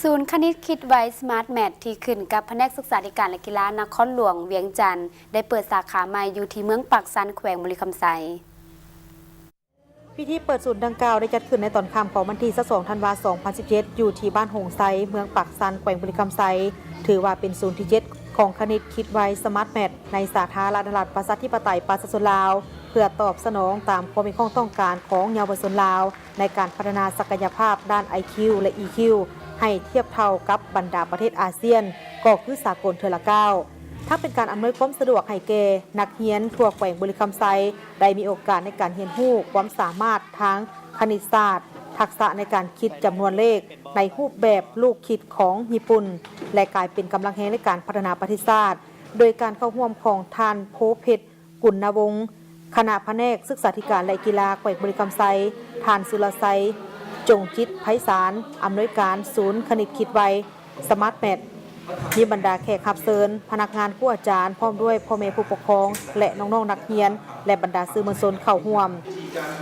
ສູນຄະນິດຄິດໄວ Smart Math ທີ່ຂຶ້ນກັບພະແນກສຶກສາທິການ ແລະ ກິລານະຄອນຫຼວງວຽງຈັນ ໄດ້ເປີດສາຂາໃໝ່ຢູ່ທີ່ເມືອງປາກຊັນ ແຂວງບໍລິຄຳໄຊ. ພິທີເປີດສູນດັ່ງກ່າວໄດ້ຈັດຂຶ້ນໃນຕອນຄ່ຳຂອງວັນທີຊາວສອງ ທັນວາ ສອງພັນສິບເຈັດ ຢູ່ທີ່ບ້ານຫົງໄຊ ເມືອງປາກຊັນ ແຂວງບໍລິຄຳໄຊ, ຖືວ່າເປັນສູນທີເຈັດຂອງຄະນິດຄິດໄວ Smart Math ໃນສາທາລະນະລັດ ປະຊາທິປະໄຕ ປະຊາຊົນລາວ ເພື່ອຕອບສະໜອງຕາມຄວາມມີຄວາມຕ້ອງການຂອງເຍົາວະຊົນລາວ ໃນການພັດທະນາສັກກະຍະພາບດ້ານ ໄອຄິວ ແລະ ອີຄິວ ໃຫ້ທຽບເທົ່າກັບບັນດາປະເທດອາຊຽນ ກໍຄືສາກົນເທື່ອລະກ້າວ. ທັງເປັນການອຳນວຍຄວາມສະດວກໃຫ້ແກ່ນັກຮຽນທົ່ວແຂວງບໍລິຄຳໄຊ ໄດ້ມີໂອກາດໃນການຮຽນຮູ້ຄວາມສາມາດທາງຄະນິດສາດ, ທັກສະໃນການຄິດຈຳນວນເລກໃນຮູບແບບລູກຄິດຂອງຍີ່ປຸ່ນ ແລະ ກາຍເປັນກຳລັງແຮງໃນການພັດທະນາປະເທດຊາດ, ໂດຍການເຂົ້າຮ່ວມຂອງທ່ານ ໂພເພັດ ກຸນນະວົງ ຄະນະພະແນກສຶກສາທິການ ແລະ ກິລາແຂວງບໍລິຄຳໄຊ, ທ່ານ ສຸລະໄຊ ຈົງຈິດໄພສານ ອຳນວຍການສູນຄະນິດຄິດໄວ Smart Math, ມີບັນດາແຂກຮັບເຊີນ, ພະນັກງານ, ຄູອາຈານ, ພ້ອມດ້ວຍພໍ່ແມ່ຜູ້ປົກຄອງ ແລະ ນ້ອງໆນັກຮຽນ ແລະ ບັນດາສື່ມວນຊົນເຂົ້າຮ່ວມ.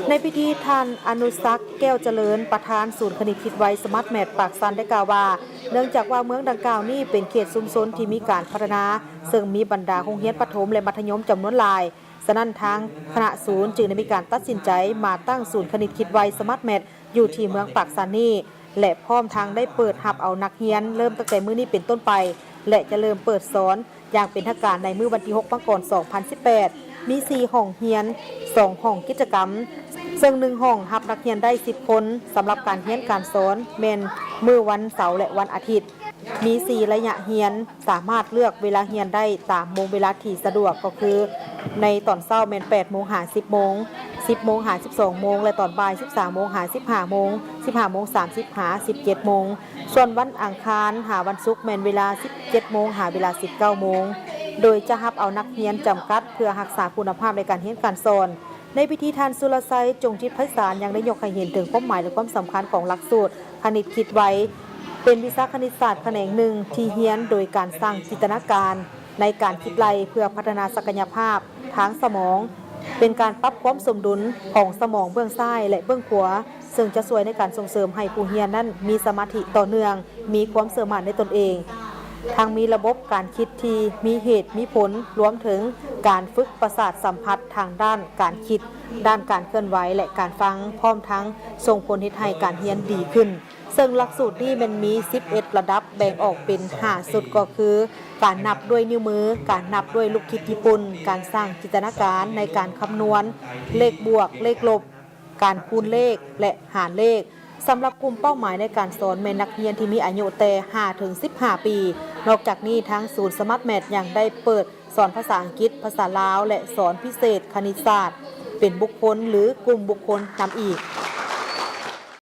ໃນພິທີ, ທ່ານ ອະນຸສັກ ແກ້ວຈະເລີນ ປະທານສູນຄະນິດຄິດໄວ Smart Math ປາກຊັນ ໄດ້ກ່າວວ່າ, ເນື່ອງຈາກວ່າເມືອງດັ່ງກ່າວນີ້ເປັນເຂດຊຸມຊົນທີ່ມີການພັດທະນາ, ເຊິ່ງມີບັນດາໂຮງຮຽນປະຖົມ ແລະ ມັດທະຍົມຈຳນວນຫຼາຍ, ສະນັ້ນ ທາງຄະນະສູນຈຶ່ງໄດ້ມີການຕັດສິນໃຈມາຕັ້ງສູນຄະນິດຄິດໄວ Smart Math ຢູ່ທີ່ເມືອງປາກຊັນນີ້ ແລະ ພ້ອມທັງໄດ້ເປີດຮັບເອົານັກຮຽນເລີ່ມຕັ້ງແຕ່ມື້ນີ້ເປັນຕົ້ນໄປ ແລະ ຈະເລີ່ມເປີດສອນຢ່າງເປັນທາງການໃນມື້ວັນທີຫົກ ມັງກອນ ສອງພັນສິບແປດ. ມີສີ່ຫ້ອງຮຽນ, ສອງຫ້ອງກິດຈະກຳ, ເຊິ່ງໜຶ່ງຫ້ອງຮັບນັກຮຽນໄດ້ສິບຄົນ. ສຳລັບການຮຽນການສອນແມ່ນມື້ວັນເສົາ ແລະ ວັນອາທິດ. ມີສີ່ໄລຍະຮຽນ, ສາມາດເລືອກເວລາຮຽນໄດ້ຕາມໂມງເວລາທີ່ສະດວກ, ກໍຄືໃນຕອນເຊົ້າແມ່ນແປດໂມງຫາສິບໂມງ, ສິບໂມງຫາສິບສອງໂມງ ແລະ ຕອນບ່າຍສິບສາມໂມງຫາສິບຫ້າໂມງ, ສິບຫ້າໂມງສາມສິບຫາສິບເຈັດໂມງ. ສ່ວນວັນອັງຄານຫາວັນສຸກແມ່ນເວລາສິບເຈັດໂມງຫາເວລາສິບເກົ້າໂມງ, ໂດຍຈະຮັບເອົານັກຮຽນຈຳກັດເພື່ອຮັກສາຄຸນນະພາບໃນການຮຽນການສອນ. ໃນພິທີ, ທ່ານ ສຸລະໄຊ ຈົງຈິດໄພສານ ຍັງໄດ້ຍົກໃຫ້ເຫັນເຖິງຄວາມໝາຍ ແລະ ຄວາມສຳຄັນຂອງຫຼັກສູດຄະນິດຄິດໄວ, ເປັນວິຊາຄະນິດສາດຂະແໜງໜຶ່ງທີ່ຮຽນໂດຍການສ້າງຈິນຕະນາການໃນການຄິດໄລ່ ເພື່ອພັດທະນາສັກກະຍະພາບທາງສະໝອງ, ເປັນການປັບຄວາມສົມດຸນຂອງສະໝອງເບື້ອງຊ້າຍ ແລະ ເບື້ອງຂວາ, ເຊິ່ງຈະຊ່ວຍໃນການສົ່ງເສີມໃຫ້ຜູ້ຮຽນນັ້ນມີສະມາທິຕໍ່ເນື່ອງ, ມີຄວາມເຊື່ອໝັ້ນໃນຕົນເອງ. ທັງມີລະບົບການຄິດທີ່ມີເຫດມີຜົນ, ລວມເຖິງການຝຶກປະສາດສຳຜັດທາງດ້ານການຄິດ, ດ້ານການເຄື່ອນໄຫວ ແລະ ການຟັງ, ພ້ອມທັງສົ່ງຜົນເຮັດໃຫ້ການຮຽນດີຂຶ້ນ. ເຊິ່ງຫຼັກສູດນີ້ແມ່ນມີສິບເອັດລະດັບ, ແບ່ງອອກເປັນຫ້າຊຸດ, ກໍຄື ການນັບດ້ວຍນິ້ວມື, ການນັບດ້ວຍລູກຄິດຍີ່ປຸ່ນ, ການສ້າງຈິນຕະນາການໃນການຄຳນວນ, ເລກບວກ, ເລກລົບ, ການຄູນເລກ ແລະ ຫານເລກ. ສຳລັບກຸ່ມເປົ້າໝາຍໃນການສອນແມ່ນນັກຮຽນທີ່ມີອາຍຸແຕ່ຫ້າເຖິງສິບຫ້າປີ. ນອກຈາກນີ້, ທາງສູນ Smart Math ຍັງໄດ້ເປີດສອນພາສາອັງກິດ, ພາສາລາວ ແລະ ສອນພິເສດຄະນິດສາດ ເປັນບຸກຄົນ ຫຼື ກຸ່ມບຸກຄົນນຳອີກ.